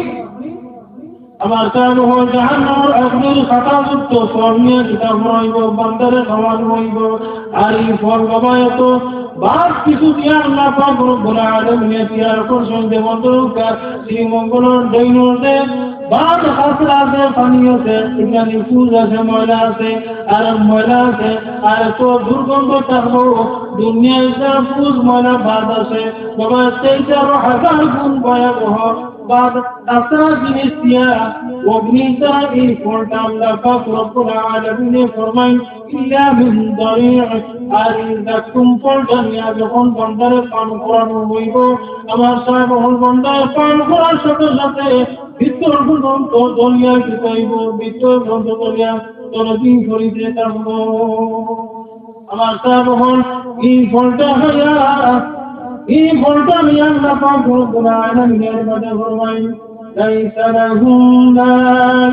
আমার সাহেব হল জাহান্নামর অগ্নির কাঁটাযুক্ত ফল নিয়ে কিতা করা হইব, বান্দারে খাওয়ানো হইব। আর এই ফল বাবা এত বাদ কিছু দিয়া আল্লাহ পাক রব্বুল আলামিনে তৈয়ার করছেন, যেমন দরকার শ্রীমঙ্গলর ডইনর যে বাদ খাসরা আছে, পানি আছে, এখানে পুজ আছে, ময়লা আছে, আর ময়লা আছে, আর এত দুর্গন্ধ থাকবো, দুনিয়ায় যা পুজ ময়লা বাদ আছে, বাবা, সেই যে আরো হাজার গুণ ভয়াবহ বাদ খাসরা জিনিস দিয়া অগ্নিটা এই ফলটা আল্লাহ পাক রব্বুল আলামিনে ফরমাইন, ইল্লা মিন দারি'। আর এই জাক্কুম ফলটা নিয়া যখন বান্দারে পান করানো হইব, আমার সাহেব হল বান্দায় পান করার সাথে সাথে ভিতর পর্যন্ত জ্বলিয়া কি চাইব, ভিতর পর্যন্ত জ্বলিয়া তলদিন করিতে থাকবো। আমার সাহেব হল এই ফলটা খাইয়া, এই ফলটা নিয়ে আল্লাহ পাক রব্বুল আলামিনের মাঝে ফরমাইন, ليس لهم لا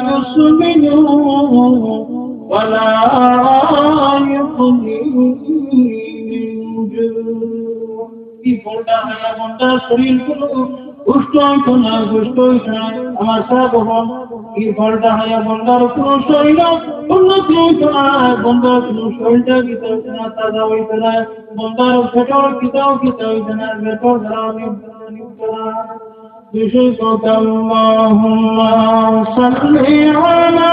يسمنون ولا يغني من جوع। এই ফলটা খাইয়া বান্দার শরীর কোনো পুষ্ট হইতো না, পুষ্ট হইতো না। আমার সাহেব হল, এই ফলটা খাইয়া বান্দার কোনো শরীর উন্নতি হইতো না, বান্দার কোনো শরীরটা কিতা হইতো না, তাজা হইতো না, বান্দার পেটর কিতাও কিতা হইতো না, পেটর জ্বালা নিতো না। বিশেষ করে اللهم صل على